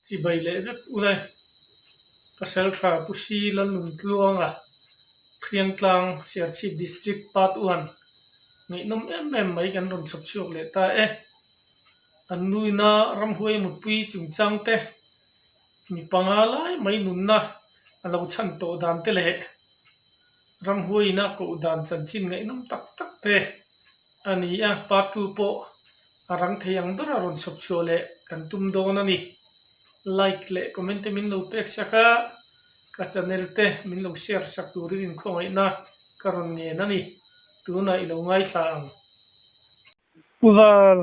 Chibai leh vek ule. Pasaltha Pu Si Lalnuntluanga, Hriangtlang, Serchhip District Part One, ngaihnawm em em mai kan rawn chhawp chhuak leh ta e. An nuina ramhuai mutpui chungchang te, mi panga lai mai nunna a lo chhan tawh dan te leh ramhuaiin a koh dan chanchin ngaihnawm tak tak te a ni a, Part Two pawh a rang thei ang ber a rawn chhawp chhuah leh kan tum dawn a ni. Like leh comment te min lo pek sak a, ka channel te min lo share sak turin inkhawngaihna ka rawn ngen a ni. Tunah i lo ngaithla ang. Pu Val,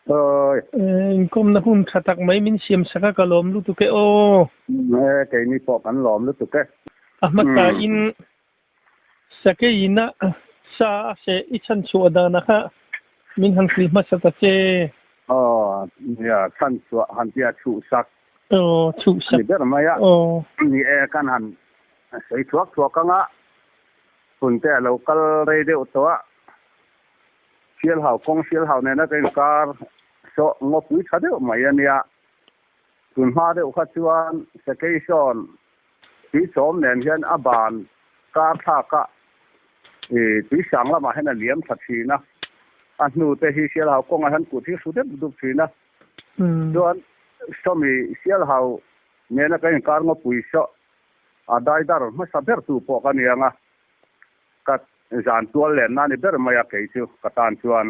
Awi. Inkawmna hun tha tak mai min siam sak a, ka lawm lutuk e aw. E, keini pawh kan lawm lutuk e. A hmasain Sakeiina sa a seh i chhan chhuah danah kha min han hrilh hmasa ta che. Aw, nia, chhan chhuah han tia chhuh sak. Aw, chhuh sak. Ni ber mai a. Aw. Ni e, kan han sawi thuak thuak ang a, hun te a lo kal rei deuh tawh a. Sialhau kawng Sialhau nena ka inkar saw ngawpui tha deuh mai a nia. Tun hma deuh kha chuan Sakei sawn tuichawm nen hian a ban kar thlak a, ih tuisang lamah hian a liam tha thin a. A hnu te hi Sialhau kawngah hian kut hi hru deuh dup thin a. Chuan sawmi Sialhau nena ka inkar ngawpui saw a daidar hmasa ber tu pawh ka ni ang a. Ka zan tual lenna a ni ber mai a kei chu ka tan chuan.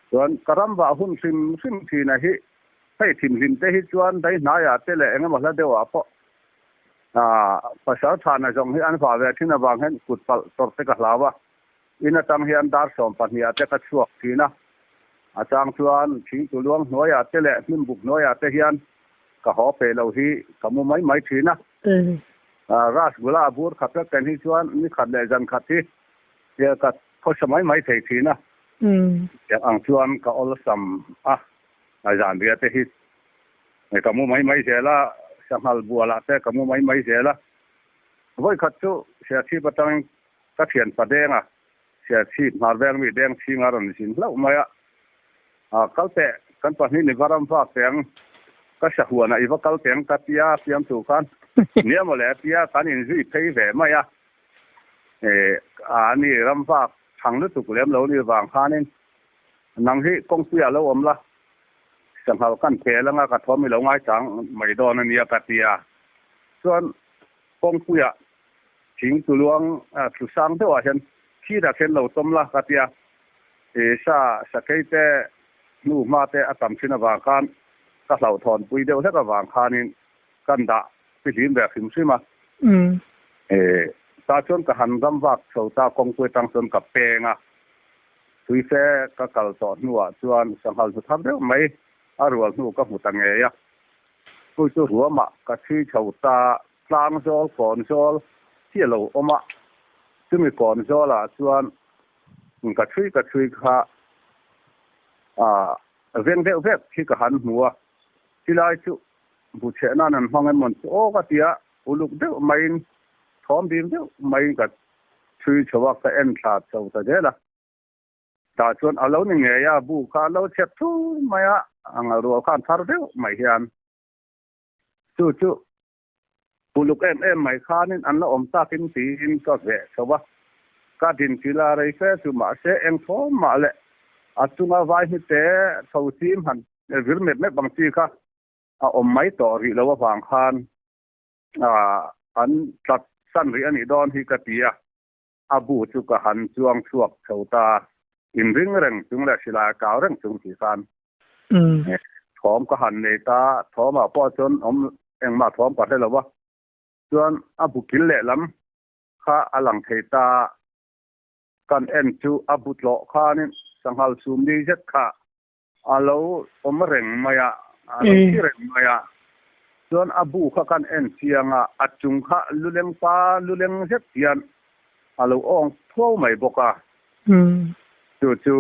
Chuan ka ram vah hun hrim hrim thin a hi hei thimhlim te hi chuan dai hnaiah te leh engemaw hla deuhah pawh pasal thana zawng hi an vah ve thin avang hian kut palh tawrh te ka hlau a. In atang hian dar 12 ah te ka chhuak thin a. A chang chuan thingtu luang hnuaiah te leh hnimbuk hnuaiah te hian ka haw pe lo hi ka mu mai mai thin a. Rasgula a bur khat vek ken hi chuan ni khat leh zan khat hi ka khawsa mai mai thei thin a. Tiang ang chuan ka awlsam a, zan ria te hi ka mu mai mai zel a, sanghal bualah te ka mu mai mai zel a. Vawi khat chu Serchhip atangin ka thianpa deng a, Serchhip hmar veng mi deng chhing a rawn zin hlauh mai a. Kal teh, kan pahnih ni va ram vak teh ang, ka sahuanah i va kal teh ang ka tia fiamtu khan nia mawle a tia kan inzui phei ve mai a. A ni ram vak thang lutuk lem lo ni vang khanin nang hi kawngpuiah lo awm la, sanghal kan pel anga ka thawm i lo ngaichang mai dawn a nia ka tia. Chuan kawngpuiah thing tuluang thlu sang deuhah hian thirah khian lo tawm la ka tia. I sa sakei te hnu hma te a tam thin avang khan ka hlauhthawn pui deuh hlek avang khanin kan dah fihlim ve hrim hrim a. I ta chuan ka han ram vak chho ta kawngpui atang chuan ka peng a. Tui fe ka kal tawh hnuah chuan sanghal hnu thar deuh mai a rual hnu ka hmu ta ngei a. Pui chu ruamah ka chhui chho ta tlang zawl kawn zawl hi a lo awm a. Chumi kawn zawlah chuan Ka chhui ka chhui kha veng deuh vek hi ka han hmu a, chilai chu bu chheh nan an hmang emawn chu aw ka ti a, uluk deuh maiin thawm ding deuh maiin ka chhui chho a, ka en thla chho ta zel a. Tah chuan a lo ni ngei a, bu kha a lo chep thur mai a, a ngalrual khan thar deuh mai hian chu chu Uluk em em mai khanin an la awm takin tiin ka veh chho a, ka din chil a rei fe chu mahse eng thawm mah leh a chunga vai hnute tho chim han vir mep mep ang chi kha a awm mai tawh rih lo avang khan an tlat san rih a nih dawn hi ka ti a, a bu chu ka han chuang chhuak chho ta, inring reng chung leh silai a kau reng chung si khan Thawm ka han nei ta, thawmah pawh chuan awm engmah thawm ka hre lo va, chuan a bu kil lehlam kha a lang thei ta. Kan en chu a bu tlawh khanin sanghal sum ni zet kha a lo awm reng mai a, a lo thi reng mai a. Chuan a bu kha kan en chiang a, a chung kha luleng pa luleng zet hian a lo awng phuau mai bawk a. Chu chu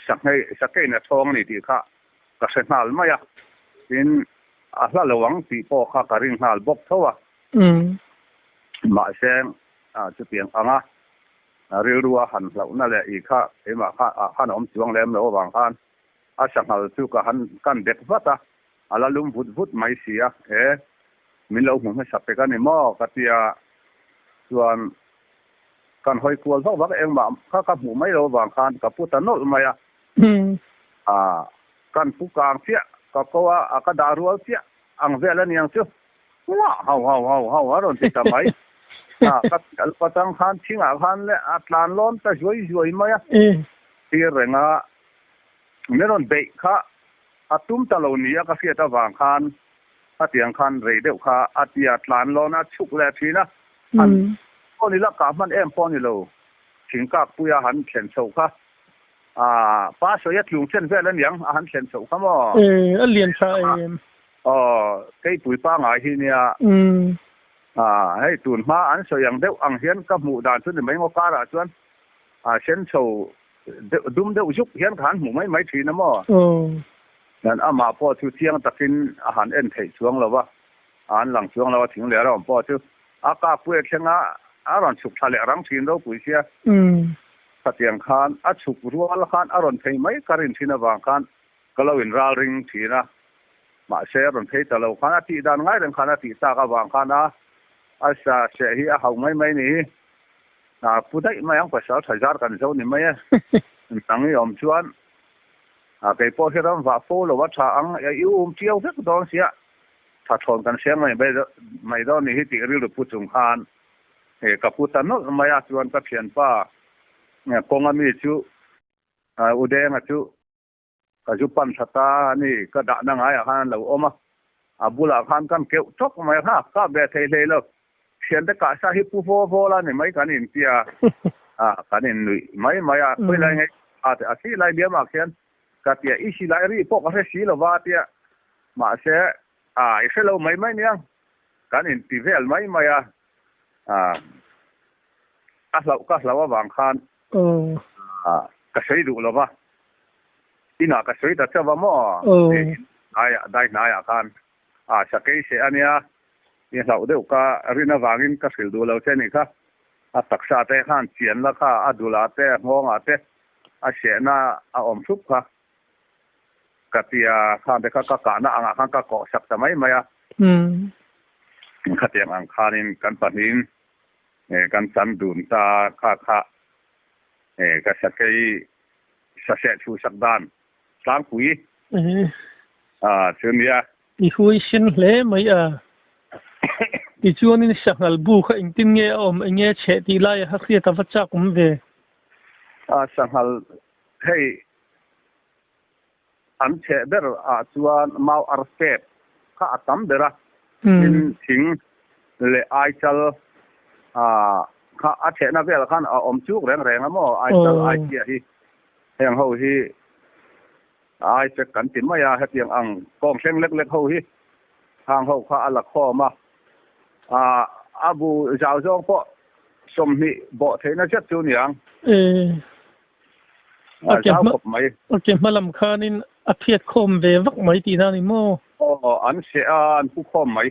Sahngeih Sakeina chhawng a ni tih kha ka hre nghal mai a, tin a hla lo ang tih pawh kha ka ring nghal bawk tho a. Mahse chutiang anga rilru a han hlauhna leh i kha keimah kha ah khan a awm chuang lem lo avang khan a sanghal chu ka han kan dek vat a. A la lum vut vut mai si a, e, min lo hmu hmasa pek a ni maw? ka ti a, chuan kan hawi kual vak vak engmah kha ka hmuh mai lo avang khan ka pu ta nawlh mai a, a, kan pu kang chiah ka ko a, a ka dah rual chiah ang vel a niang chu, Uah hau hau hau hau a rawn ti ta mai, a, ka pachang khan thingah khan leh a tlan lawn ta zuai zuai mai a, thlir reng a, min rawn beih kha A tum ta lo nia ka hriat avang khan khatiang khan rei deuh kha a tia tlan lawn a chhuk leh thin a, han pawh ni la kah hman em pawh ni lo thingkak puia han thlen chhoh kha a pa sawi a tlung chen vel aniang a han thlen chhoh kha maw? E, a lian tha em? Aw, keipui pangai hi nia. A, hei tun hma an sawi ang deuh ang hian ka hmuh dan chu ni mai ngaw karah chuan a sen chho deuh dum deuh zuk hian ka han hmuh mai mai thin a maw? Nan amah pawh chu chiang takin a han en theih chuang lo va, a han lang chuang lo a, thing leh rawng pawh chu a kap puia thleng a, a rawn chhuk thla leh rang thin ropui sia. Khatiang khan a chhuk rual khan a rawn phei mai ka rin thin avang khan ka lo in ral ring thin a, mahse a rawn phei ta lo khan a tih dan ngai reng khan a tih tak avang khan a a sa seh hi a hauh mai mai ni. A pu daih mai ang pasal tha zar kan zo ni mai e. Nang i awm chuan a kei pawh hi ram vah fo lo a tha ang i um chiau vek dawn sia tha thawn kan hriang mai mai dawn ni hi tih rilru pu chung khan e ka pu ta nawlh mai a chuan ka thianpa kawnga mi chu Udenga chu Ka zu pan tha ta a ni, ka dahna ngaiah khan an lo awm a, a bulah khan kan keuh tawk mai a, ka be thei hlei lo. Thiante kahsa hi pu vaw vaw la ni mai kan intia a, kan innuih mai mai a, khawi lai nge a a si lai liamah khian ka tia i si lai ri pawh ka hre si lo va tia, mahse a i hre lo mai mai nia, kan inti vel mai mai a, a hlauh ka hlauh avang khan Ka sawi duh lo va, inah ka sawi ta chauh va maw? Tiin hnaiah dai hnaiah khan a sakei seh a nia, i hlauh deuh ka rin avangin ka hrilh duh lo che nih kha. A taksa te khan chian la kha, a dulah te, a nghawngah te a sehna a awm hrup kha ka ti a, khang te kha ka kahna angah khan ka kawh sak ta mai mai a. Khatiang ang khanin kan pahnihin Kan chan dun ta kha kha ka sakei saseh chhuhsak dan tlangpui chu nia. I huaisin hle mai a. Tichuanin sanghal bu kha engtin nge a awm enge chheh tih laia kha hriat a va chak awm ve. Sanghal hei an chheh ber ah chuan mau ar step kha a tam ber a, tin thing leh aichal kha a chhehna velah khan a awm chuk reng reng a maw, aichal aichhia hi heng ho hi aichek kan ti mai a, hetiang ang kawng thleng lek lek ho hi hang ho kha a la khawm a, a bu zau zawng pawh 20 bawh theihna zet chu niang. A ke hma a ke hma lam khanin a phiat khawm ve vak mai tihna a ni maw? Aw, an seh a, an pu khawm mai.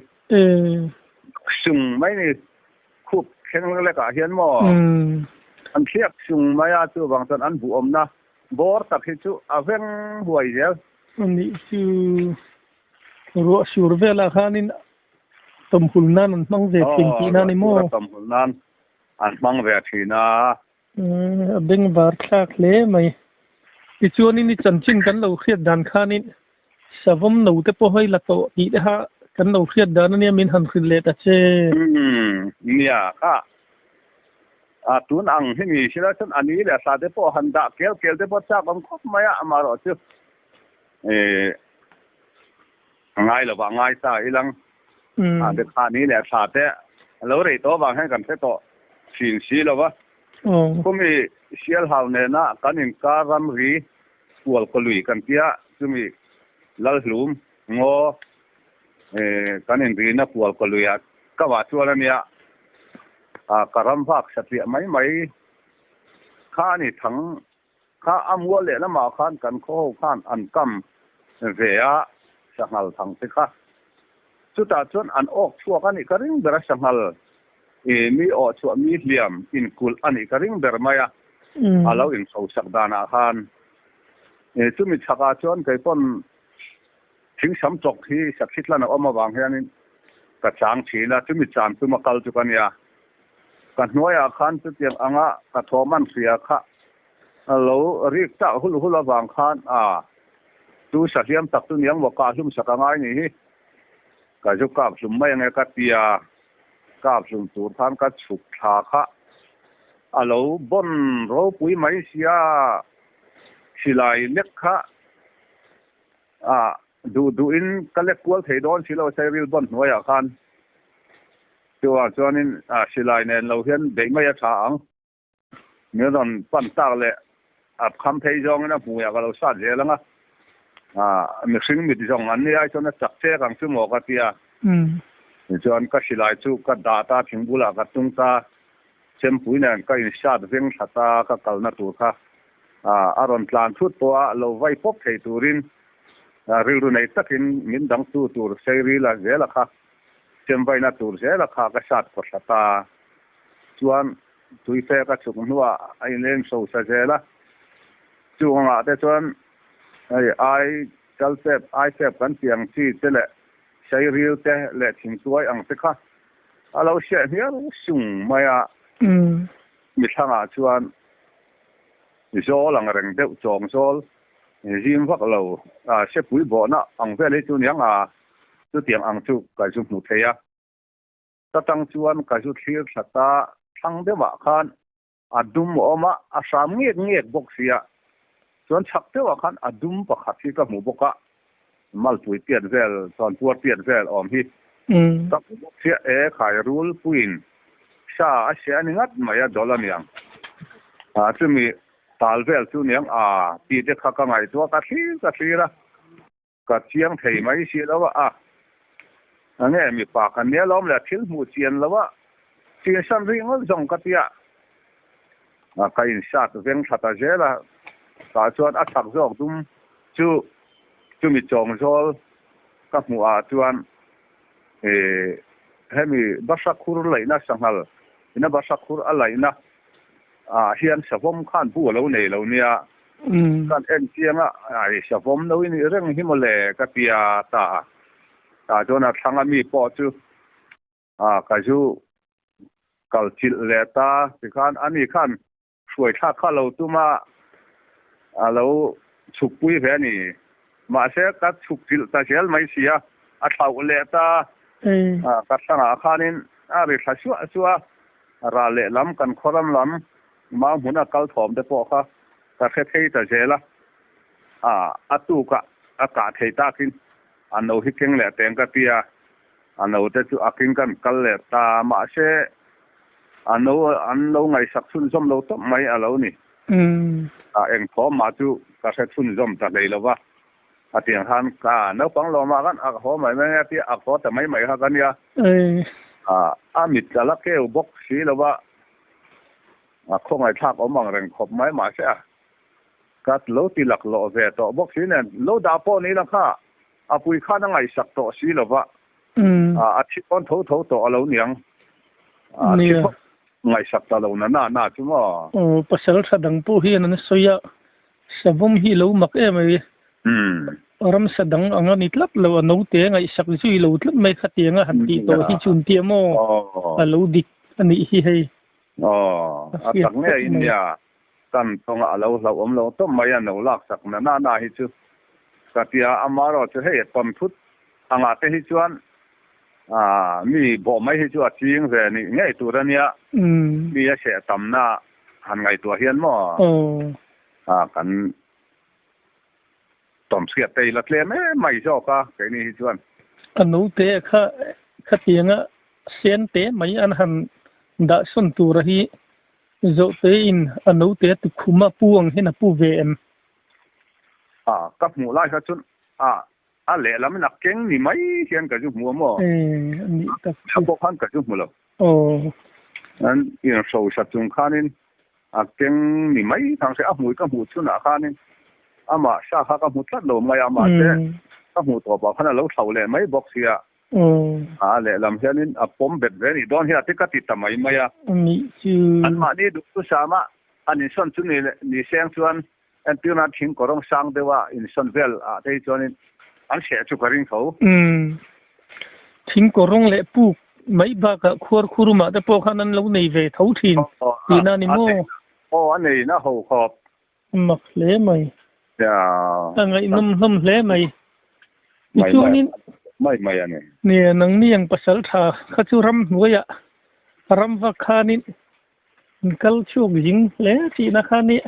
Sung mai ni, khup thleng lek lekah hian maw? An thliak sung mai a, chuvang chuan an buhawmna bawr tak hi chu a veng huai zel. Anih chu ruah sur velah khanin tawmhul nan an hmang ve thin tihna a ni maw? Aw, ruah sur a tawmhul nan an hmang ve thin a. A bengvar thlak hle mai. Tichuanin i chanchin kan lo hriat dan khanin savawm no te pawh hei la tawh tih te kha kan lo hriat dan ania min han hrilh leh ta che. Umm nia kha a tun ang hi ni sila chuan a ni leh a hla te pawh han dah kel kel te pawh chak awm khawp mai a amaherawh chu eh ngai lovah ngai ta ilang a te kha ni leh thla te a lo rei tawh avang hian kan hre tawh thin si lo va. Khumi Sialhau nena kan inkar ramri kual kawlui kan tia chumi Lalhlum ngaw kan inrina kual kawluiah ka vah chuan a nia ka ram vak satliah mai mai kha a ni thang Kha a mual leh lamah khan kan khaw ho khan an kam ve a, sanghal thang te kha. Chutah chuan an awk chhuak a nih ka ring ber a, sanghal i mi awh chhuah mi hliam inkulh a nih ka ring ber mai a, a lo inhrosak danah khan. Chumi chhakah chuan kei pawn. Thingsam chawk hi sakhi tlan a awm avang hianin ka chang thin a, chumi chan tuma kal chu ka nia. Ka hnuaiah khan chutiang anga ka thawm an hria kha a lo rik tak hul hul avang khan a chu sahliam tak chu niang maw kah hlum sak a ngai nih hi. Ka zu kap hlum mai ange ka ti a, kap hlum tur khan ka chhuk thla kha a lo bawn ropui mai sia, silai lek kha a duh duhin ka lek kual thei dawn si lo sairil bawn hnuaiah khan chuvang chuanin silai nen lo hian beih mai a tha ang. Min rawn pan tak leh a kham phei zawngin a hmuiah ka lo sat zel ang a, mihring mit zawng an ni ai chuan a chak chek ang chu maw ka ti a. Tichuan ka silai chu ka dah ta, thing bulah ka tung ta, chempui nen ka insat veng thla ta, ka kalna tur kha a rawn tlan thut pawh a, lo vai pawp thei turin rilru nei takin min dangtu tur Seirila zela kha chemvaina tur zela kha ka sat kaw thla ta. Chuan tuife ka chhuk hnuah a inleng so sa zel a, chung angah te chuan hei ai kal fep ai fep kan tih ang chi te leh sairil te leh thingtuai ang te kha a lo hriat hmial sung mai a, mithlangah chuan zawl ang reng deuh chawng zawl zim vak lo sepui bawhna ang vel hi chu niang a, chutiang ang chu ka zu hmu thei a. Ka tang chuan ka zu thlir thla ta, thlang deuhah khan a dum a awm a, a hram ngek ngek bawk sia. Chuan chhak deuhah khan a dum pakhat hi ka hmu bawk a, malpui piat vel, chawnpuar piat vel awm hi ka hmu bawk sia. E khai rul puiin sa a hria a ni ngat mai a, dawl a niang. Chumi tal vel chu niang a tih te kha ka ngaihtuah ka thlir ka thlir a. Ka chiang thei mai si lo a, a nge mipa ka nia lawm le thil hmuh chian lo a, chinsan rih ngawt zawng ka tia a, ka insat veng thla ta zel a, tah chuan a chak zawk dum chu chumi chawng zawl ka hmuh ah chuan ih hemi basa khur laihna sanghal ina basa khur a laihna ah hian savawm khan bu a lo nei lo nia. Kan en chiang a, ai savawm lo i nih reng hi mawle ka ti a ta a. Tah chuan a thlang a mi pawh chu a ka zu kal chilh leh ta tikhan ani khan hruai thlak kha lo tum a, a lo chhuk pui ve a ni. Mahse ka chhuk chilh ta zel mai si a, a thlauh leh ta a, ka thlangah khanin a ri thla suah suah a, ral lehlam kan khawram lam Mau hmuna kal thawm te pawh kha ka hre phei ta zel a, a tukah a kah thei takin a no hi keng leh teng ka ti a, a no te chu a king kan kal leh ta mahse a no an lo ngaihsak chhunzawm lo tawp mai a lo ni. A eng thawm mah chu ka hre chhunzawm ta hlei lo va, a tiang khan ka naupang lawmah khan a haw mai mai a tia a haw ta mai mai kha ka nia, a mit a la keu bawk si lo va. A khawngaihthlak awm ang reng khawp mai mahse a ka lo ti laklawh ve tawh bawk si nen lo dah pawh ni la kha a pui khan a ngaihsak tawh si lova a thi pawn tho tho tawh a lo niang a thi phawt ngaihsak ta lo na na na chu maw. Aw pasal tha dang pawh hian an sawi a Savawm hi lo mak em ai. Ramsa dang ang a ni tlat lo, a naute a ngaihsak zui lo tlat mai khatiang a han tih tawh hi chun tia maw a lo dik a nih hi hei. Aw, a tak ngei in nia, kan tawngah a lo hlauhawm lo tawp mai a, no laksak na na na hi chu ka tia, amaherawh chu hei a tawn thut angah te hi chuan mi bawh mai hi chu a ching ve nih ngei tur a nia, mi a seh tamna han ngaihtuah hian maw kan tawmchhiat te ila tlem em mai zawk a keini hi chuan. A note kha khatianga sen te mai an han dah sawn tura hi zawhte in a note a tukhum a pu ang hian a pu ve em? A ka hmuh lai kha chuan a a lehlam in a keng ni mai hian ka zu hmu a maw? E a nih tak chu. A pawh khan ka zu hmu lo. Aw. An inhrosa chung khanin a keng ni mai thang se, a hmui ka hmuh chhunah khanin amah sa kha ka hmu tlat lo mai a, mahse ka hmuh tawpah khan a lo thlo leh mai bawk sia. A lehlam hianin a pawm bet ve nih dawn hi a ti ka ti ta mai mai a. Anmahni duhthusama an insawn chu ni seng chuan entirna thing kawrawng sang deuha insawn vel ah te hi chuanin. an hreh chu ka ring tho. Umm. Thingkaw rawng leh puk mai bakah khuar khurumah te pawh khan an lo nei ve tho thin tihna a ni maw? Aw a nei na ho khawp. A mak hle mai. A ngaihnawm hlawm hle mai. Tichuanin. Mai mai a ni. Nia, nangni ang pasal tha kha chu ramhnuaiah ramvak khanin an kal chhuak zing hle tihna kha ni.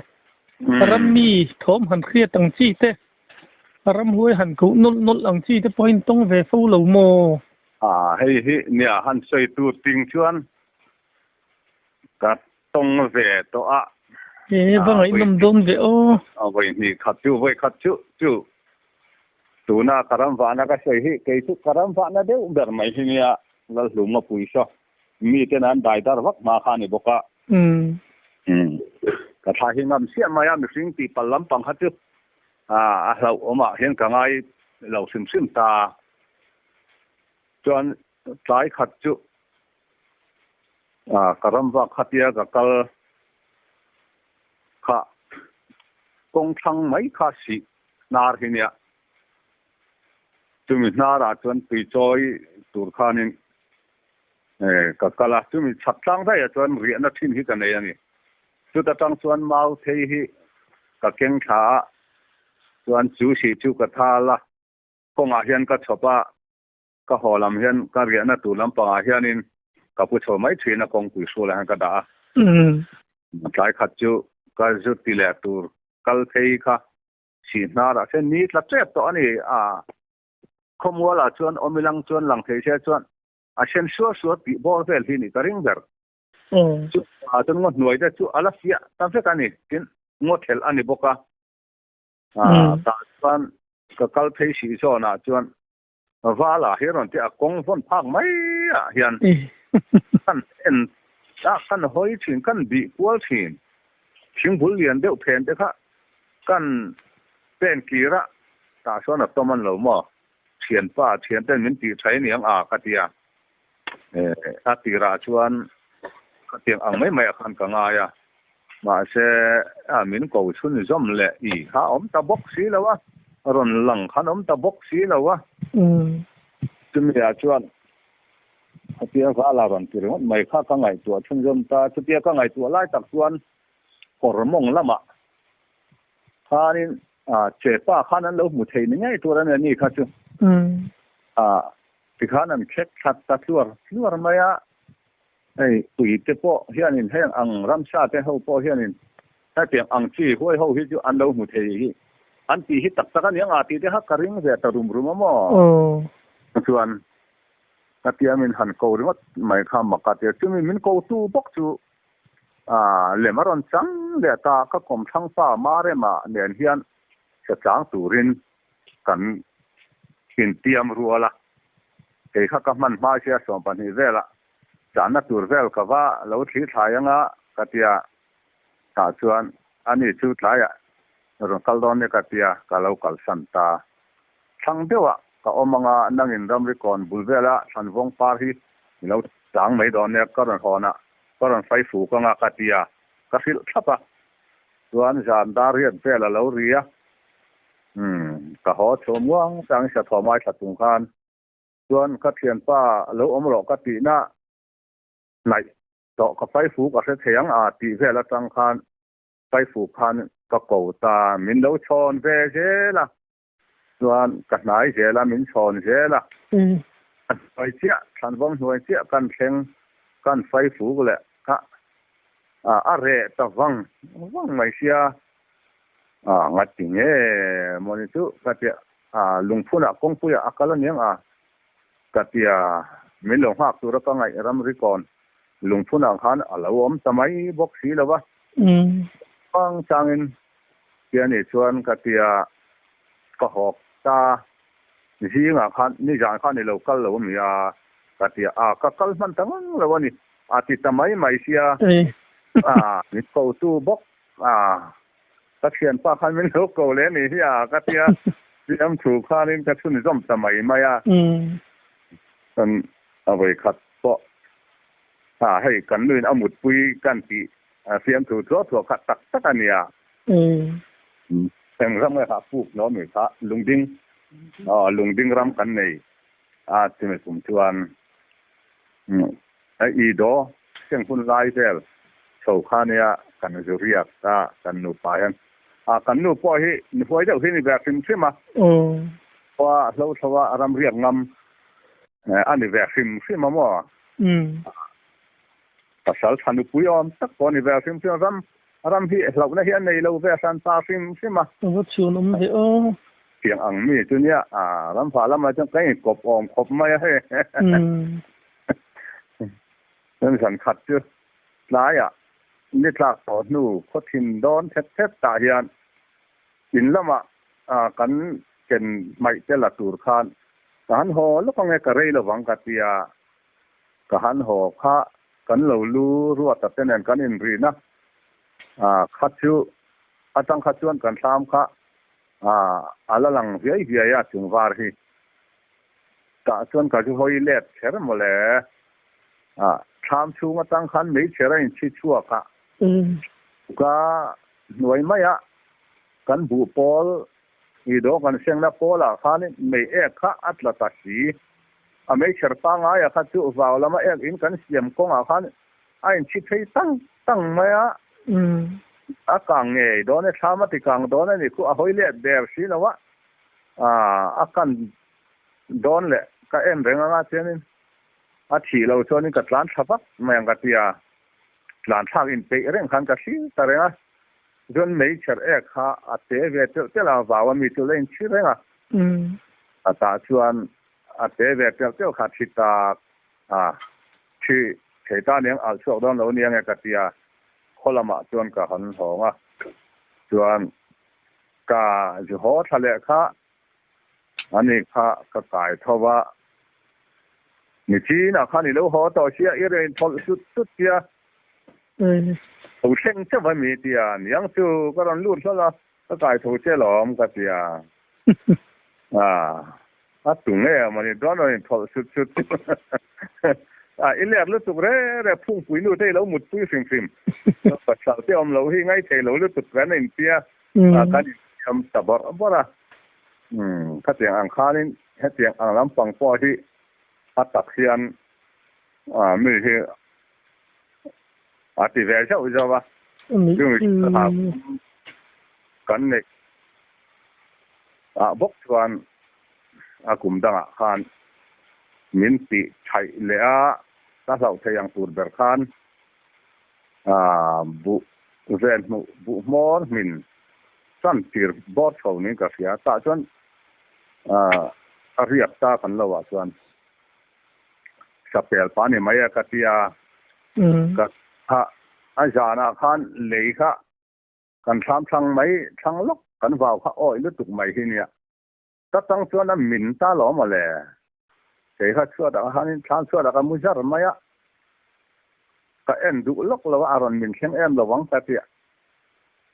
Rammi thawm han hriat ang chi te, ramhuai han koh nawlh nawlh ang chi te pawhin tawng ve fo lo maw? A, hei hi nia han sawi tur ting chuan ka tawng ve tawh a. E, va ngaihnawm dawn ve aw. A vawi hnih khat chu vawi khat chu chu tuna ka ram vahna ka sawi hi kei chu ka ram vahna deuh ber mai hi nia Lalhluma pui saw mi ten an dai dar vak hma kha a ni bawk a. Umm. Ka thla hi ngam chiah mai a mihring tih pal lampang kha chu a hlauh awmah hian ka ngai lo hrim hrim ta. Chuan tlai khat chu ka ram vak khatia ka kal kha kawng thlang mai kha sih hnar hi nia. Chumi hnarah chuan tui chawi tur khanin ka kal a, chumi chhak tlang daihah chuan riahna thin hi ka nei a ni. Chuta tang chuan mau thei hi ka keng thla a, chuan chu sih chu ka thal a, kawngah hian ka chhawp a, Ka haw lam hian ka riahna tur lampangah hianin ka pu chho mai thin a, kawngpui hrualah hian ka dah a. Tlai khat chu ka zu ti leh tur kal phei kha sih hnarah hian ni tla tep tawh a ni. A khawmualah chuan awmilang chuan lang thei se chuan a then suar suar tih bawr vel hi nih ka ring ber. Chu chuan ngaw hnuai te chu a la fiah ta vek a ni. Tin, ngaw thelh a ni bawk a. Tah chuan ka kal phei sih zawnah chuan Vala hi rawn ti a kawng vawn phak mai ah hian kan en a kan hawi thin kan bih kual thin thingbul lian deuh phen te kha kan pen kir a tah sawn a tawm an lo maw thianpa thian ten min tih tha aniang a ka ti a a tirah chuan ka tiang ang mai mai ah khan ka ngai a mahse a min ko chhun zawm leh i kha a awm ta bawk si lo a rawn lang khan awm ta bawk si lo a chumi ah chuan khatia vala rawn ti ringawt mai kha ka ngaihtuah chhun zawm ta chutia ka ngaihtuah lai tak chuan kawr mawng lamah khanin chepa khan an lo hmu thei ni ngei tur a ni a ni kha chu Tikhan an khek thlat ta tluar tluar mai a, hei ui te pawh hianin heng ang ramsa te ho pawh hianin hetiang ang chi huai ho hi chu an lo hmu thei hi an tih hi tak tak a nia nga tih te kha ka ring ve ta rum rum a maw? Chuan ka tia min han ko ringawt mai kha mak a tia chumi min ko tu bawk chu lem a rawn chang leh ta ka kawmthlang pa Marema nen hian hre chang turin kan intiam rual a, kei kha ka hman hma sia 20 vela chahna tur vel ka va lo thli thlai anga ka tia, tah chuan ani chu tlaiah rawn kal dawn nia ka tia ka lo kalsan ta. Thlang deuhah ka awm anga nangin ramri kawn bul vela thlanvawng par hi i lo chang mai dawn nia ka rawn hawn a, ka rawn fai fuk anga ka tia ka hrilh thlap a, chuan zan dar riat vel a lo ri a. Umm, ka haw chho muang chang i sathawm ai thla chung khan chuan ka thianpa lo awm rawh ka tihna hnaih tawh ka faifuk a hre thei ang a tih vel atang khan faifuk khan ka ko ta min lo chhawn ve zel a chuan ka hnai zel a min chhawn zel a a hnuai chiah thlanvawng hnuai chiah kan thleng kan faifuk leh kha a reh ta vang vang mai sia. A ngati nge mawni chu ka tia a lungphunah kawngpuiah a kal aniang a ka tia min lo nghak tura ka ngaih ramri kawn lungphunah khan a lo awm ta mai bawk si lo va chang changin tia ni chuan ka tia ka hawk ta zingah khan nizan khan i lo kal lo ami a ka tia a ka kal hman ta ngang lo a ni a ti ta mai mai sia a min kotu bawk A, ka thianpa khan min lo ko leh a nih hi a, ka tia siam thu khanin ka chhunzawm ta mai mai a. Kan a vawikhat pawh a, hei kan nuin a mutpui kan tih siam thu thuah thuah kha tak tak a nia. Eng ram nge kha puk no mi kha lungding. Aw lungding ram kan nei a chumi kum chuan i daw seng hun lai vel chho kha nia kan zu riak a kan nupa hian a kan nu pawh hi ni huai deuh hi ni ve hrim hrim a khua hlo thlo a ram riak ngam a ni ve hrim hrim a maw pasal tha nupui awm tak pawh a ni ve hrim hrim a ram Ram hi hlauhna hi a nei lo ve hran ta hrim hrim a. A va chhun awm ve aw. Tiang ang mi chu nia, ram fah lamah chuan ka inkawp awm khawp mai a hei. Chuan zan khat chu tlaiah ni tlak tawh hnu khaw thin dawn thet thet tah hian in lamah kan ken hmaih te la tur khan ka han haw lawk ange ka rei lovang ka tia. Ka han haw kha kan lo lu ruata te nen kan inrihna kha chu atang kha chuan kan thlam kha a la lang viai viai a chung var hi. Tah chuan ka zu hawi let kher mawle. Thlam chhung atang khan meichher a inchhi chhuak a. Ka hnuai maia kan buh pawl I daw kan sengna pawlah khan mei ek kha a tla ta si. A meichher pangaia kha chu vau lama ek in kan siam kawngah khan a inchhi phei tang tang mai a. A kang ngei dawn e, thlam a ti kang dawn a ni khu a hawi let der si lo a. A kan dawn leh ka en reng anga chuanin a thih lo chuanin ka tlan thla vak mai ang ka ti a. Tlan thlak inpeih reng khan ka thlir ta reng a. Chuan meichher ek kha a te ve telh telh a, vau a mi chu la inchhir reng a. A tah chuan a te ve telh telh kha thi tak a, thi thei ta aniang alh chhuak dawn lo aniang e ka ti a, khaw lamah chuan ka han hawng a. Chuan ka zu haw thla leh kha ani kha ka kai tho va, nichinah khan i lo haw tawh sia i rawn inthawlh sut sut sia. Tho thleng chauh a mi tia niang chu ka rawn lut hlawlh a, ka kai tho che lawm ka tia. A tu nge a mawni dawn rawn inthawlh sut sut a, i let lutuk re re phungpui nu te i lo mutpui hrim hrim. Pasal te awm loh hi ngaithei lo lutuk kan intia kan insiam ta bawrh bawrh a. Khatiang ang khanin hetiang ang lampang pawh hi a tak hian mi hi A ti ve zauh zauh a, chumi kan neih ah bawk chuan a kum dangah khan min tih thaih leh a, ka hlauh thei ang tur ber khan buh ven hmuh buh hmawr hmin tan tir bawr chho niin ka hria, tah chuan a riak ta kan lo ah chuan. Sapel pa ni mai a ka ti a, ka kha a zanah khan lei kha kan thlam thlang mai thlang lawk kan vau kha awih lutuk mai hi nia. Ka tang chuan a min ta lo maw le. Kei kha chhuatah khanin thlam chhuatah ka mu zar mai a, ka en duh lawk lo a, a rawn min thleng em lovang ka ti a.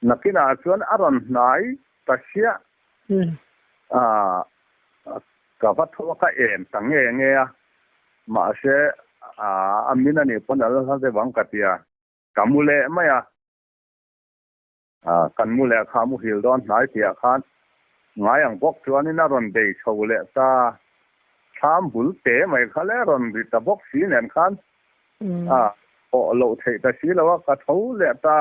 Nakinah chuan a rawn hnai ta siah a. Ka va tho a, ka en ta nge nge a, mahse a min a nih pawn a la hla deuh ang ka ti a, ka mu leh mai a, kan mu leh kha muhil dawn hnai tihah khan ngai ang bawk chuanin a rawn bei chho leh ta, thlam bul te mai kha le rawn ri ta bawk si nen khan a pawh loh theih ta si lo a, ka tho leh ta.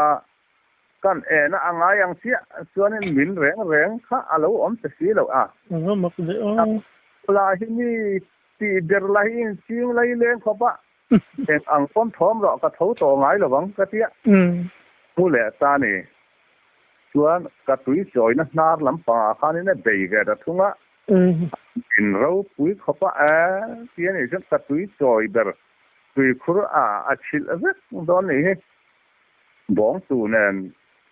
Kan ena a ngai ang chiah chuanin min reng reng kha a lo awm ta si lo a. Eng a mak ve aw. La hi mi tih ber la hi inching lai leng khawp a, eng ang pawn thawm rawh ka tho tawh ngai lo ang ka tia. Mu leh ta ni. Chuan ka tui chawina hnar lampangah khanin a bei ve ta thung a. Min ropui khawp a e ti a nih chuan ka tui chawi ber tuikhur a a chhilh vek dawn nih hi. Bawngtu nen